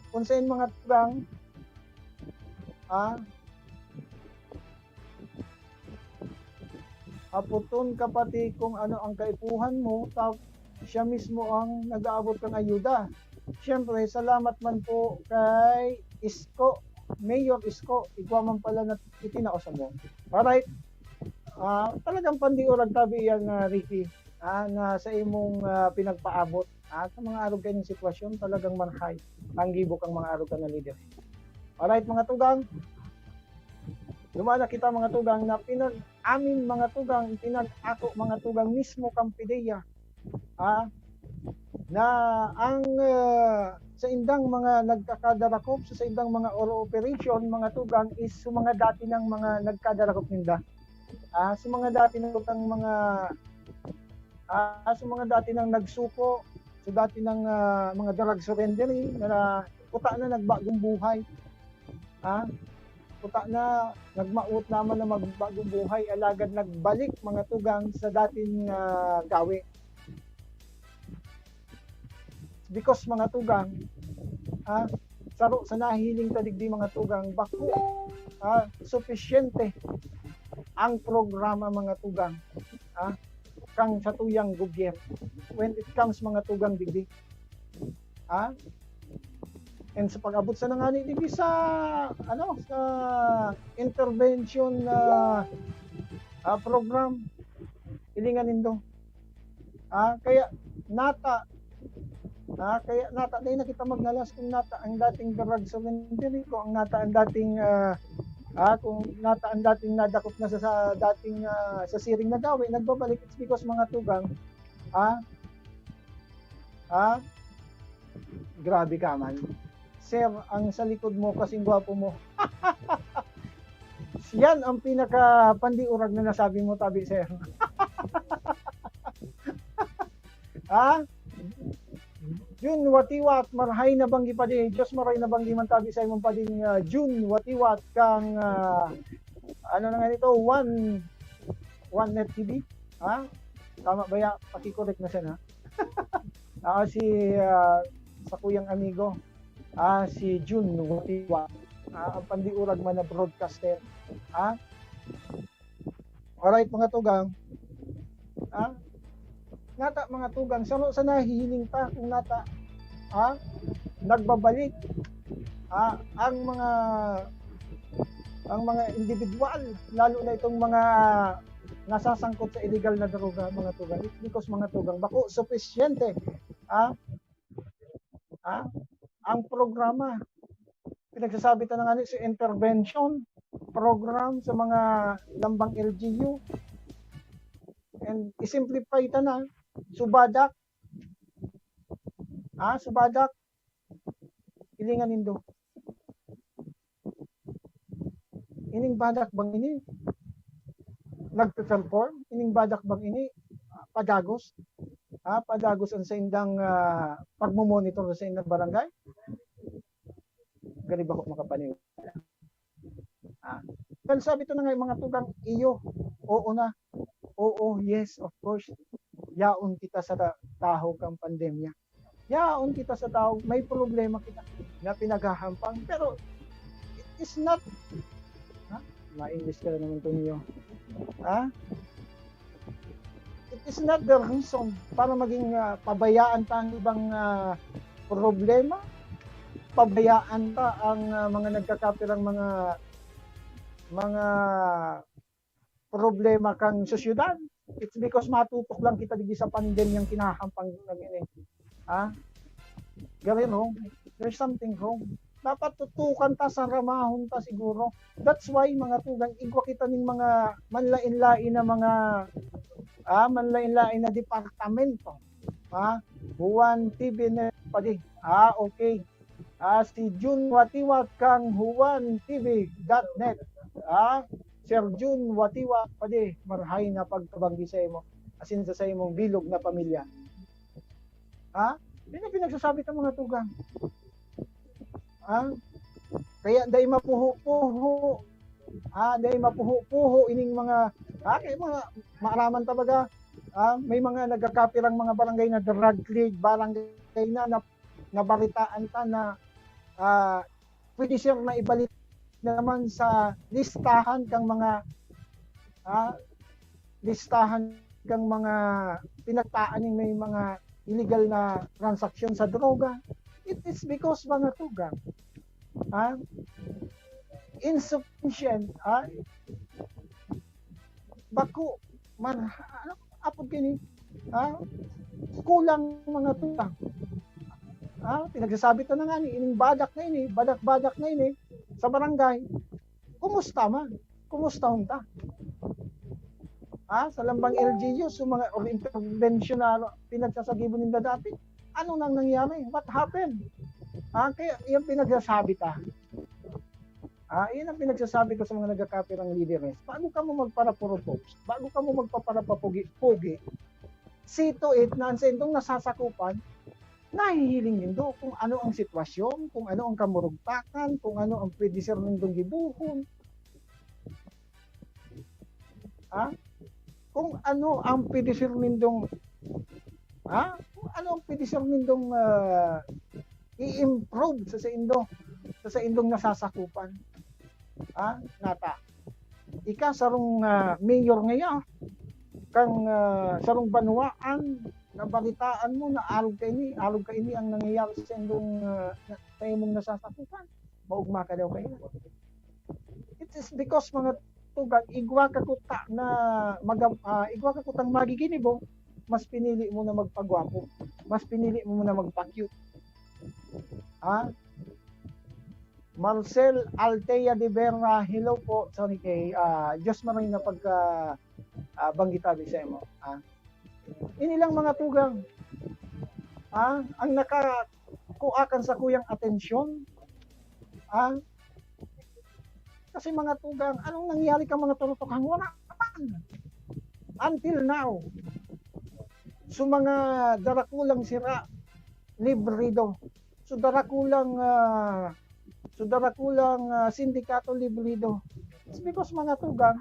kung saan, mga tugang, ah, apoton ka pati kung ano ang kaipuhan mo, ta-, siya mismo ang nag-aabot kang ayuda. Siyempre, salamat man po kay Isko, Mayor Isko, igwa man pala na itinao sa mo. Alright. Ah, talagang pandiurag tabi yan, ah, Ricky, ah, na sa imong, ah, pinagpaabot. At sa mga arog kaining sitwasyon, talagang marhay ang gibo kang mga arog kan na lider. Alright, mga tugang. Lumala kita, mga tugang, na pinag-amin, mga tugang, pinag-ako, mga tugang, mismo kan PDEA. Ah, na ang, ah, sa indang mga nagkakadarakop, sa, sa indang mga oro operation, mga tugang, is sa mga dati ng mga nagkadarakop ninda. Ah, sa mga dati ng mga, ah, sa mga dati nang nagsuko, sa dati ng, ah, mga drug surrendering na kuta na nagbagong buhay. Ah, kuta na nagmawot naman na magbagong buhay, alagad nagbalik, mga tugang, sa dating, ah, gawi. Because, mga tugang, ah, saro sa nahiling ta digdi, mga tugang, bako, ah, supisyente ang programa, mga tugang, ah, kang satuyang gobyerno when it comes, mga tugang, digdi. Ah? And sa pag-abot sa nangani digdi sa, ano, sa intervention na, ah, program, hilingan nindo. Ah, kaya nata, ah, kaya nata, dai na kita magnalas kung nata ang dating drug surrendering, kung ang nata ang dating, ah, ah, kung nata ang dating nadakop na sa, sa dating, ah, sa siring na gawi, nagbabalik. It's because, mga tugang, ah, ah, grabe ka man. Sir, ang sa likod mo, kasing gwapo mo. Yan ang pinaka pandiurag na nasabi mo, tabi, sir. Ha? Jun Watiwat, marhay na banggi pa din. Diyos, marhay na banggi man tabi sa imong pa din, ah, Jun Watiwat kang, ah, ano na nga nito, One, One Net T V. Ha? Tama ba ya? Pakikorek na siya na. Ah, si, ah, sa kuyang amigo, ah, si Jun Watiwat. Ah, ang pandiurag man na broadcaster. Ha? Alright, mga tugang. Ha? Nata, mga tugang, saro sa nahihiling ta kung nata, ha? Nagbabalik, ha? Ang mga, ang mga individual, lalo na itong mga nasasangkot sa illegal na droga, mga tugang. It's because, mga tugang, bako supisyente, ha? Ha? Ang programa, pinagsasabi ta na nga ni, si intervention program sa mga lambang L G U. And i-simplify ta na, subadak. Ah, subadak. Hilingan nindo. Ining badak bang ini nagpe-perform? Ining badak bang ini, ah, padagos? Ah, padagos ang saindang, ah, pagmo-monitor sa indang barangay? Gani ba ko makapaniwala? Ah, kan sabi to na nga, mga tugang, iyo, oo na. Oo, yes, of course. Yaon kita sa ta-, tahaw kang pandemya. Yaon kita sa tahaw, may problema kita na pinaghahampang. Pero, it is not, ha? Ma-English ka na naman to niyo. Ha? It is not the reason para maging, ah, pabayaan ta ang ibang, ah, problema. Pabayaan ta ang, ah, mga nagkakapirang mga, mga problema kan sosyedad. It's because matutok lang kita digdi sa pandemyang kinahampang na ini. Ha? Garo wrong. There's something wrong. Dapat tutukan ta, saramahon ta siguro. That's why, mga tugang, igwa kita ning mga manlain-lain na mga, ah, manlain-lain na departamento. Ha? Juan T V Net pa di. Ah, okay. Ah, si Jun Watiwat kang Juan T V dot net. Ah, Sir Jun Watiwat pa di, marhay na pagkabanggi sa imo, asin sa, sa imong bilog na pamilya. Ha? Yan ang pinagsasabi ng mga tugang. Ha? Kaya dai mapuho-puho. Ha? Dai mapuho-puho ining mga, ha? Kaya mga maaraman ta baga, ha? May mga nagkakapirang mga barangay na drug league, barangay na, na nabaritaan ta na, ah, pwede siya na ibalik naman sa listahan kang mga, ah, listahan kang mga pinagtaan ning may mga illegal na transaksyon sa droga. It is because, mga tugang, ah, insufficient, ah, bako man, ano, apod kini, ah, kulang mga tugang. Ah, pinagsasabi ta na nga ni, ining badak na ini, badak-badak na ini, sa barangay, kumusta man? Kumusta hunta? Ah, sa lambang L G U, sa mga or intervention na pinagsasagibo ninda dati, ano nang nangyari? What happened? Ah, kaya yung pinagsasabi ta. Ah, iyan ang pinagsasabi ko sa mga nagkakapirang leaders. Bago ka mo magpara-propose, bago ka mo magpaparapapugi-pugi, see to it na ang sa indong nasasakupan, nahihiling nindo kung ano ang sitwasyon, kung ano ang kamurugtakan, kung ano ang pwede sir nindong gibuhon. Ha? Kung ano ang pwede sir nindong, ha? Kung ano ang pwede sir nindong ah, i-improve sa saindo, sa saindong nasasakupan. Ha? Nata. Ika sarong ah, mayor ngaya, kang ah, sarong banwaan, nabalitaan mo na arog kaini, arog kaini ang nangyayari sa indong ah, na, sa imong nasasakupan. Maugma ka daw kayo. It is because mga tugang, igwa ka kuta na magam-, ah, igwa ka kutang magiginibo, mas pinili mo na magpagwapo, mas pinili mo na magpa-cute. Ha? Marcel Altea de Vera, hello po. Sorry kay ah, Diyos maray na pagka ah, banggita mi sa imo. Ha? Ini lang mga tugang. Ha? Ang nakakuha kan sakuyang atensyon. Ha? Kasi mga tugang, anong nangyari kan mga turutokhang? Wala pa. Until now. So mga darakulang sira, librido. So darakulang ah, so darakulang ah, sindikato, librido. It's because mga tugang,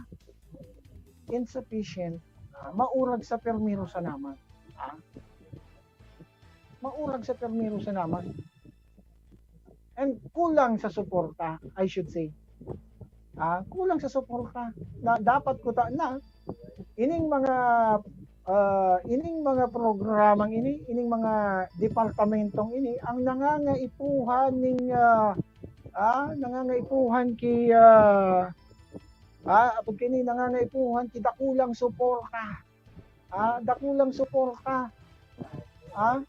insufficient, ah, maurag sa permiro sa naman. Ah? Maurag sa permiro sa naman. And kulang sa suporta, I should say. Ah, kulang sa suporta. Na dapat kuta na ining mga ah, ining mga programang ini, ining mga departamentong ini ang nangangaipuhan ning ah, ah, nangangaipuhan ki ah, ah, apod kini nangangaipuhan ki dakulang suporta. Ah, dakulang suporta. Ah,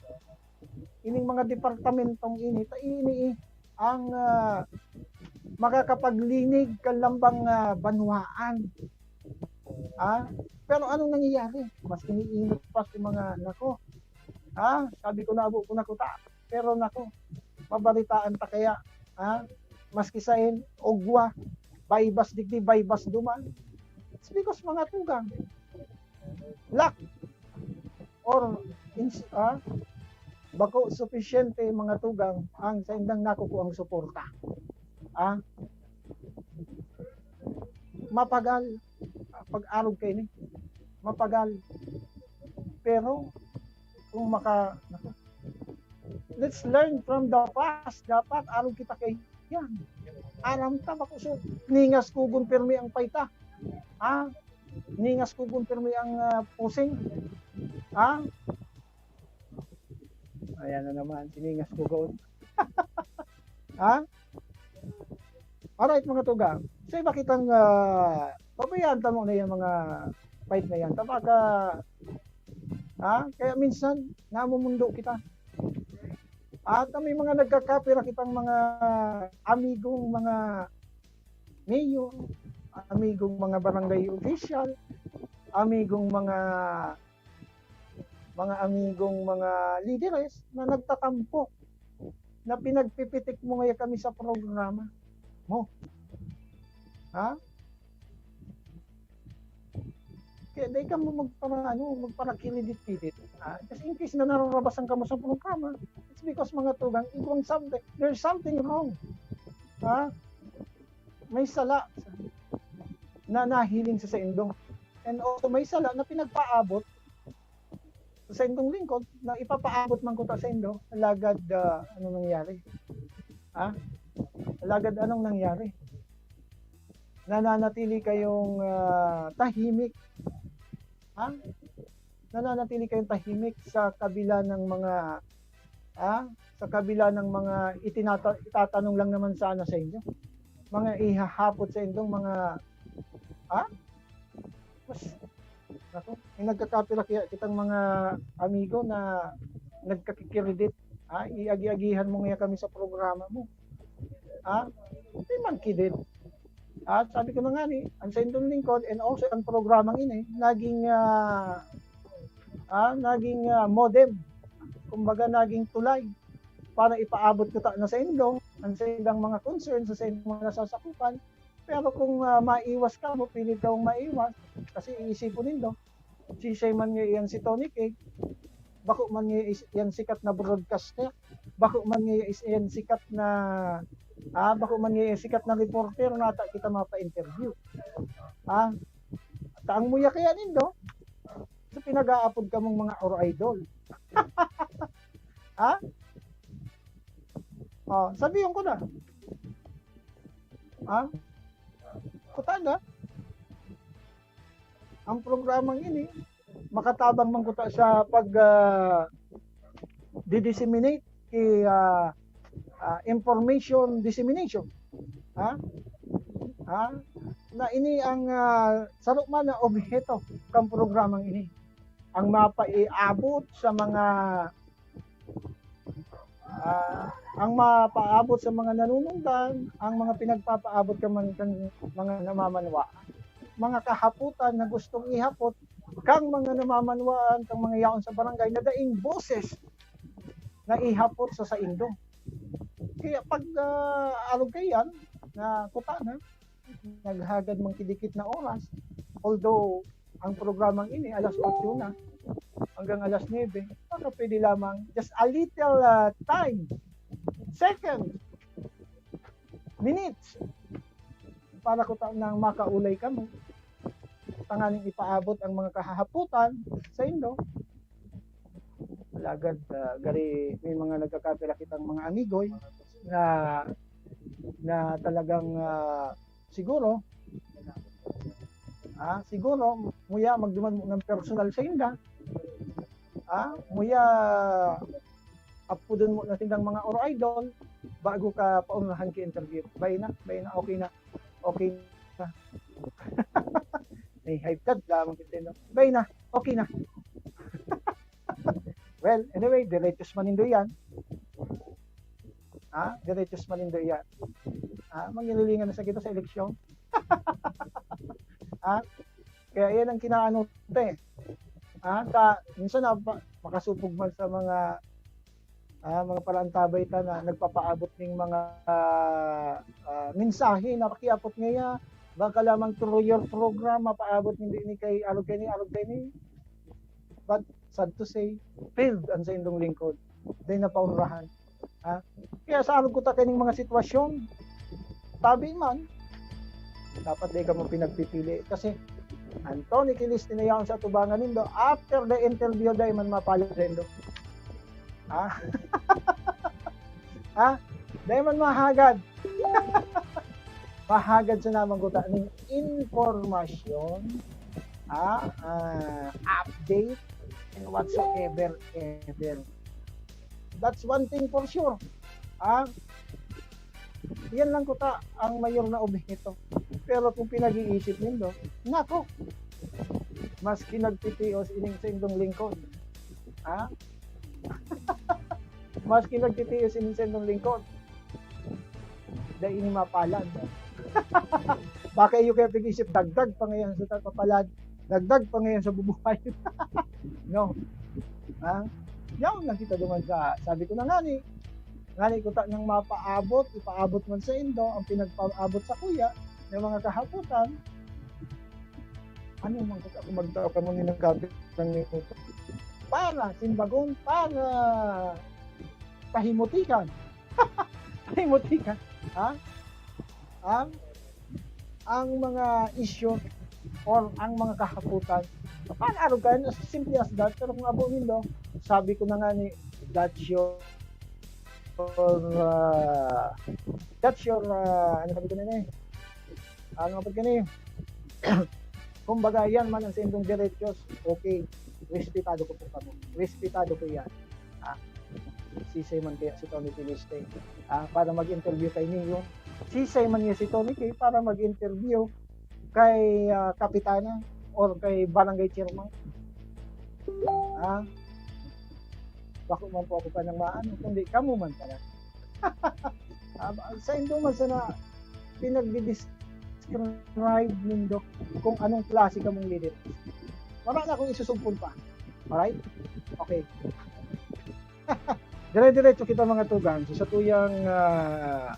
ining mga departamentong ini, ta ini eh, ang ah, makakapaglinig kan lambang ah, banwaan. Ah, pero anong nangyayari? Mas iniinit pa si mga, nako. Ah, sabi ko na, abo ko na kuta. Pero nako, mabaritaan ta kaya, ah, maski sain, ugwa, baybas digdi, baybas duman. It's because mga tugang, lack or ins-, ah, bako supisyente mga tugang ang saindang nakukuang suporta. Ah, mapagal pag-arog kaini. Mapagal. Pero kung maka-, let's learn from the past. Dapat arog kita kay yan. Aram ta, bako so, ningas kugon pirmi ang payta. Ha? Ningas kugon pirmi ang ah, pusing. Ha? Ayan na naman, siningas kugon. Ha? Alright, mga tugang. Sa iba kitang ah, pabayaan ta mo na yung mga fight na yan. Tabaga, ha? Kaya minsan, namumundo kita. At may mga nagkakapira kitang mga amigong mga mayor, amigong mga barangay official, amigong mga mga amigong mga lideres na nagtatampo na pinagpipitik mo ngayon kami sa programa mo. Ha? Kaya dahil ka mo magpara, ano, magparakilidit-kidit. Ha? Kasi in case na nararabasan ka mo sa programa, it's because mga tugang, igwang something, there's something wrong. Ha? May sala na nahiling sa saindo. And also may sala na pinagpaabot sa saindong lingkod na ipapaabot man kuta saindo, alagad ah, ano nangyari? Ha? Alagad anong nangyari? Nananatili kayong ah, tahimik. Ha? Nananatili kayong tahimik sa kabila ng mga, ah, sa kabila ng mga itinata-, itatanong lang naman sana sa inyo. Mga ihahapot sa inyong mga, ah? Mas, Naku, may nagkakapira kaya kitang mga amigo na nagkakikiridit. Ha? Iagi-agihan mo nga kami sa programa mo. Ha? Di man kidit. Ha? Sabi ko na nga ni, ang sa indong lingkod and also ang programang ini, naging, ah, ah, naging ah, modem. Kumbaga, naging tulay para ipaabot ko ta na sa indo, ang sa ilang mga concerns, sa ilang mga nasasakupan. Pero kung ah, maiwas ka, mo pilit kang maiwas, kasi iisipon nindo, sisay man nga iyan si Tony K, bako man nga is- iyan sikat na broadcaster, bako man nga is iyan sikat na, ah, bako man nga iyan sikat na reporter na ata kita mapa-interview. Ah, taang muya kaya nindo? So pinag-aapod kamong mga or idol. Ha? Oh, sabihin ko na. Ha? Kuta na. Ang programang ini, makatabang man kuta sa pag ah, di-disseminate ki ah, ah, information dissemination. Ha? Ha? Na ini ang ah, saro man na obheto kan programang ini. Ang mapaiabot sa mga ah, ang mapaabot sa mga nanunungdan, ang mga pinagpapaabot kan man kan mga namamanwaan, mga kahapotan na gustong ihapot kang mga namamanwaan, kang mga yaon sa barangay na daing boses na ihapot sa saindo. Kaya pag ah, arog kaiyan na kuta na, naghagad man ki dikit na oras, although ang programang ini alas otso na hanggang alas nuebe, baka pwede lamang just a little ah, time, second, minutes, para kuta nang makaulay kamo, tanganing ipaabot ang mga kahahapotan sa indo. Alagad ah, gari may mga nagkakapira kitang mga amigoy na na talagang ah, siguro ah, siguro muya magduman mo ng personal sa inda. Ah, muya apodon mo na sindang mga or idol bago ka paunahan ki interview. Bay na, bay na, okay na. Okay na. May high blood lamang kita, no? Bay na, okay na. Well, anyway, direchos manindo yan. Ha? Direchos manindo yan. Ha? Mangilulingan na sa kita sa eleksyon. Ha? Kaya yan ang kinaano te. Ha? Ka, minsan na, pa- makasupog man sa mga ah, mga palantabay ta na nagpapaabot ning mga ah, ah, mensahe na pakiapot ngaya baka lamang through your program mapaabot hindi ni kay arog kay ni arog kay ni, but sad to say, failed ang sa indong lingkod. Dahil napaunrahan. Ha? Kaya sa arog ko ta kining mga sitwasyon, tabi man, dapat di ka mo pinagpipili. Kasi, ang Tony Kilis tinayaon sa tubangan nindo, after the interview, dahil man mapalad nindo. Ha? Ha? Dahil man mahagad. Mahagad sa naman ko ta ning informasyon, ha? Ah, update, and whatsoever, ever. That's one thing for sure. Ha? Yan lang kuta ang mayor na obheto. Pero kung pinag-iisip nindo, nako, mas kinagtitios ining sa indong lingkod. Ha? Mas kinagtitios ining sa indong lingkod. Dahil ini mapalad. Baka iyo kaya pag-isip, dagdag pa ngayon sa papalad, dagdag pa ngayon sa bubuhay. No? Ha? Yaon lang kita duman sa, sabi ko na nga ni, ngani kuta nang mapaabot, ipaabot man sa indo, ang pinagpaabot sa kuya, ng mga kahapotan, ano man kuta kung magtao ka mo ni nagkapit ng minuto? Para, simbagon, para pahimutikan. Pahimutikan. Ha? Ang ang mga isyu or ang mga kahapotan. Paano arog kayo? As simple as that. Pero kung abo nindo, sabi ko na nga ni, that's your, uh, that's your, uh, ano sabi ko na ni? Ano nga pagkani? Kumbaga, yan man ang sendong derechos, okay, respetado ko po kamo. Respetado ko yan. Ah, sisay man kaya si Tony Piliste ah, para mag-interview kay Neo. Sisay man niya si Tony K para mag-interview kay ah, Kapitana. or kay barangay chairman. Ha? Bako man po ako pa nang maano, kundi kamo man pala. Ah, sa indo man sana pinagdi-describe nindo kung anong klase kamong leader. Wala na akong isusugpon pa. Alright? Okay. Dire-diretso kita, mga tugang, sa satuyang, ah,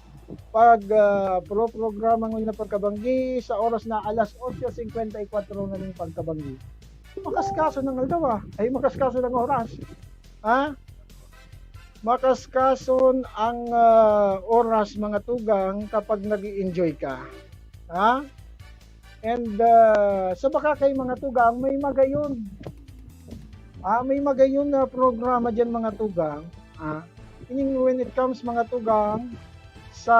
pag, ah, pro-programa ngunyan na pagkabanggi sa oras na alas otso singkwenta y kwatro na ning pagkabanggi. Makaskaso ng aldaw, ah. Ay, makaskaso ng oras. Ha? Makaskason ang, ah, oras, mga tugang, kapag nag-i-enjoy ka. Ha? And, ah, sa Bakakay, mga tugang, may magayon. Ah, may magayon na programa diyan, mga tugang. Ah, ining when it comes, mga tugang, sa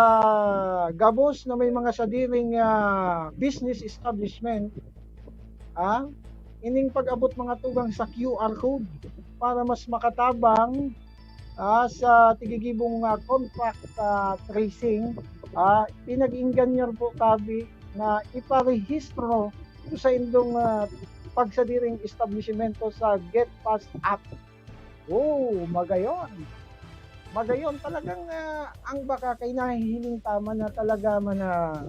gabos na may mga sadiring, ah, business establishment, ah, ining pag-abot, mga tugang, sa Q R code para mas makatabang, ah, sa tigigibong, ah, contact, ah, tracing, ah, pinag-inganyan po tabi na iparehistro sa indong, ah, pagsadiring establisimento sa GetPass app. Oh, magayon. Magayon talagang, ah, ang Bakakay nahihiling ta man na talaga man na,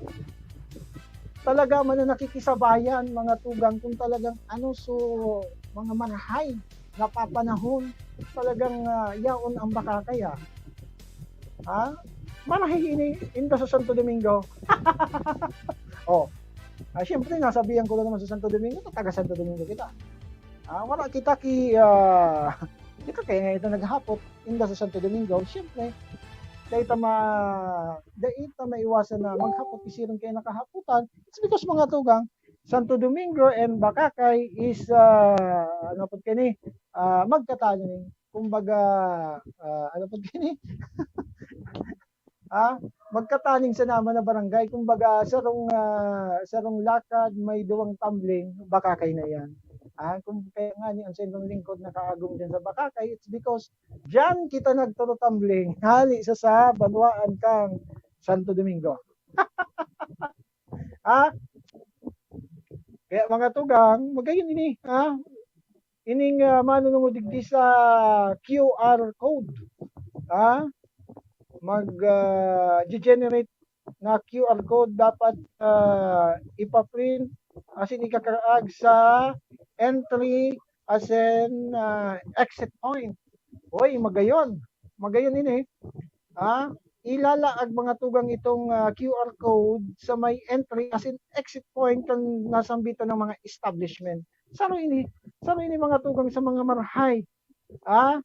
talaga man na nakikisabayan, mga tugang, kung talagang ano, so, mga marahay na papanahon, talagang, ah, yaon ang Bakakay, ah. Ha? Marahay ini, inda sa Santo Domingo. Oh. Ah, siyempre, nasabihan ko lang naman sa Santo Domingo, taga Santo Domingo kita. Ah, wala kita ki, ah, kita kaya nga ito naghapot, inda sa Santo Domingo, siyempre, dahil ta ma-, dahil ta maiwasan na maghapot, isiron kayo nakahaputan, it's because, mga tugang, Santo Domingo and Bakakay is, ah, ano po kini, ah, magkataning, kumbaga, ah, ano po kini? Ah, magkataning sa naman na barangay. Kumbaga, sarong, ah, sarong lakad, may duwang tumbling, Bakakay na yan. Ah, kung kaya nga ni ang sentong lingkod nakaagom din sa Bakakay, it's because diyan kita nagturo tumbling. Hali sa, sa banwaan kang Santo Domingo. Ah, kaya, mga tugang, magayon ini, ha? Ining, ah, manunungod digdi sa Q R code, ha? Mag, ah, generate na Q R code dapat, ah, ipa-print asin ikakaraag sa entry asin, ah, exit point. Hoy, magayon. Magayon ini. Ah, ilalaag, mga tugang, itong, ah, Q R code sa may entry asin exit point kan nasambitan ng mga establishment. Saro ini, saro ini, mga tugang, sa mga marahay. Ah,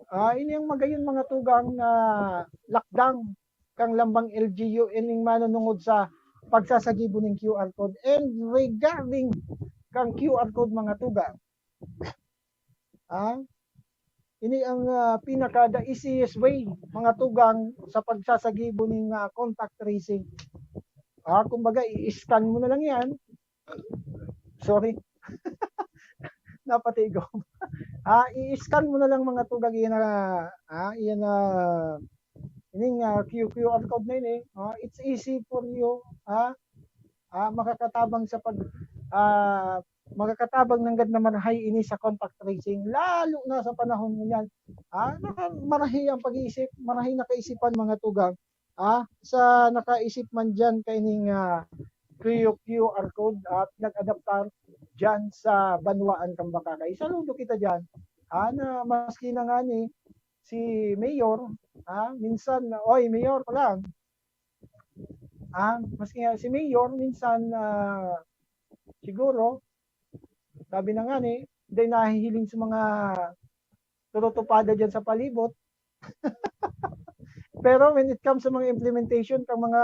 ah, ini ang magayon, mga tugang, na lakdang kang lambang L G U ining manunungod sa pagsasagibo ning Q R code. And regarding kang Q R code, mga tugang, ah, ini ang, ah, pinaka the easiest way, mga tugang, sa pagsasagibo ning, ah, contact tracing. Ah, kumbaga, i-scan mo na lang yan. Sorry. Napatigom. Ah, i-scan mo na lang, mga tugang, iyan na, ah, iyan na, ining, ah, Q Q R code na ini, ah, it's easy for you, ah, ah, makakatabang sa pag, ah, makakatabang nanggad na marahay ini sa contact tracing, lalo na sa panahon ngunyan. Ah, naka-, marahay ang pag-iisip, marahay na kaisipan, mga tugang. Ah, sa nakaisip man diyan kaining, ah, Q R code, ah, pinag-adaptar diyan sa banwaan kan Bakakay. Saludo kita diyan. Ah, na maski na ngani si Mayor, ah, minsan, "Oy, Mayor ko lang." Ah, maski nga si Mayor, minsan, ah, siguro, sabi na ngani, dai nahihiling sa mga tututupada diyan sa palibot. Pero when it comes sa mga implementation, kang mga,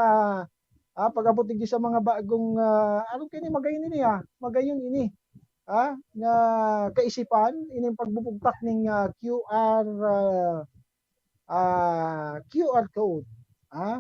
ah, pag-abot digdi sa mga bagong, ah, ano kini, magayon ini, ah, magayon ini, ah, na kaisipan, ining pagbubugtak ning, ah, Q R, ah, ah, Q R code, ah.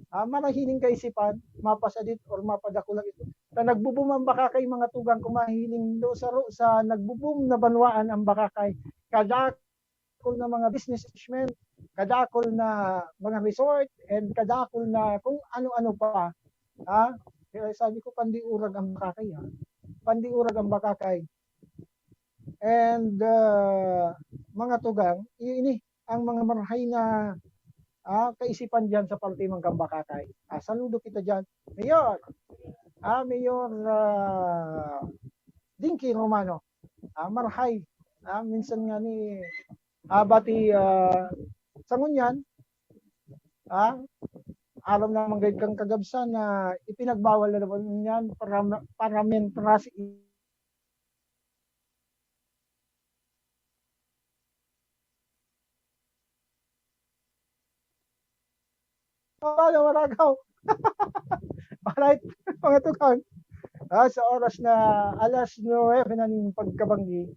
Ah, marahay ning kaisipan, mapasadit or mapadako lang ito. Ta nagbo-boom ang Bakakay, mga tugang, kung mahihiling do sa ro-, sa nagbo-boom na banwaan ang Bakakay. Kadakol na mga business establishment, kadakol na mga resort, and kadakol na kung ano-ano pa. Ha? Kaya sabi ko, "Pandiurag ang bakakay, ha? Pandiurag ang bakakay." And, ah, mga tugang, i-, ini ang mga marahay na, ah, kaisipan diyan sa parte man kan bakakay. Ah, saludo kita diyan. Mayor, ah, Mayor, ah, Dinky Romano. Ah, marahay. Ah, minsan nga ni, ah, bati, ah, sa ngunyan, ah, aram naman gayud kan kagabsan na ipinagbawal na naman yan para, para mentras. Wala, wala ka. Alright, mga tugang. Ah, sa oras na alas nuwebe na ning pagkabanggi,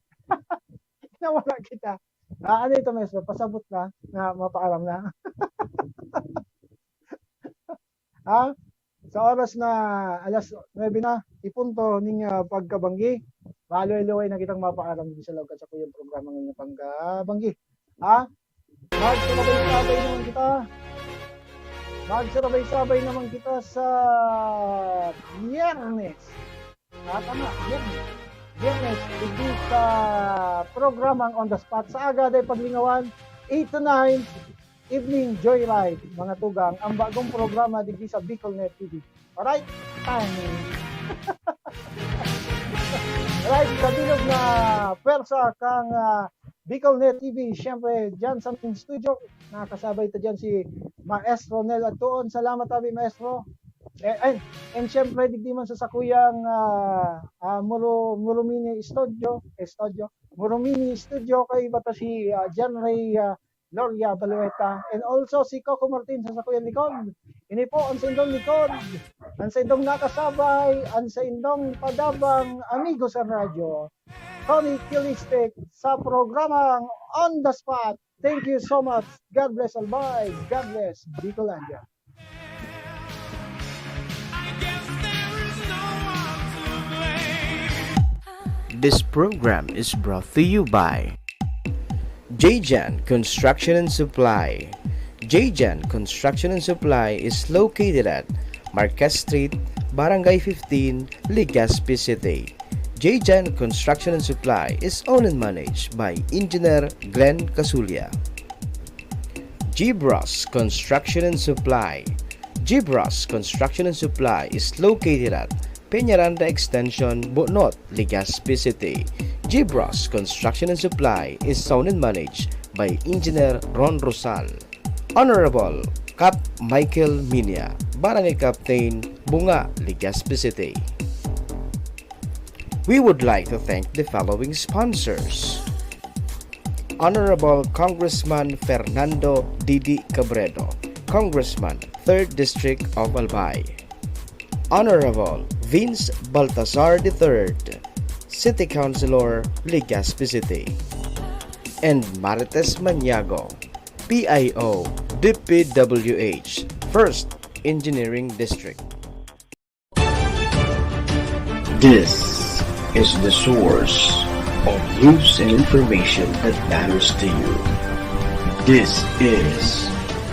nawala kita. Ah, ano ito, Maestro? Pasabot na, na mapaalam na. Ha? Sa oras na alas nuwebe na, ipunto ning, ah, pagkabanggi, maluway-luway na kitang mapaalam dito sa laog kan sakuyang programa ngayon na pagkabanggi. Ha? Magsabay-sabay naman kita. Magsabay-sabay naman kita sa Biyernes. Ah, tama, Biyernes. Biyernes, digdi sa programang On the Spot. Sa aga, day paglingawan, eight to nine, Evening Joyride, mga tugang, ang bagong programa digdi sa Bicol Net T V. Alright? Timing. Alright, sa bilog na pwersa kang, ah, Bicol Net T V, siyempre, dyan sa main studio, nakasabay ta dyan si Maestro Nel Agtuon. Salamat, abi, Maestro. Eh, and, and siyempre, digdi man sa sakuyang, ah, ah, Muro-, Murumini Studio, eh, Studio, Murumini Studio, kaiba ta si, ah, John Ray, ah, Gloria Balueta, and also si Coco Martin sa sakuyang likod. Ini po ang saindong likod, ang saindong nakasabay, ang saindong padabang amigo sa radyo, Tony Kilistic, sa programang On the Spot. Thank you so much. God bless, Albay. God bless, Bicolandia. This program is brought to you by J J N Construction and Supply. J J N Construction and Supply is located at Marquez Street, Barangay fifteen, Legazpi City. J J N Construction and Supply is owned and managed by Engineer Glenn Casulia. Gibras Construction and Supply. Gibras Construction and Supply is located at Peñaranda Extension, Bunot, Legazpi City. Gibras Construction and Supply is owned and managed by Engineer Ron Rosal. Honorable Cap Michael Minia, Barangay Captain, Bunga, Legazpi City. We would like to thank the following sponsors. Honorable Congressman Fernando Didi Cabredo, Congressman, third District of Albay. Honorable Vince Baltazar the third, City Councilor, Legazpi City. And Marites Maniago, P I O, D P W H, first Engineering District. This is the source of news and information that matters to you. This is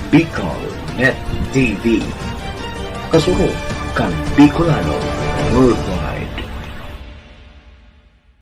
Bicol Net T V. Kasunod kan Bicolano worldwide.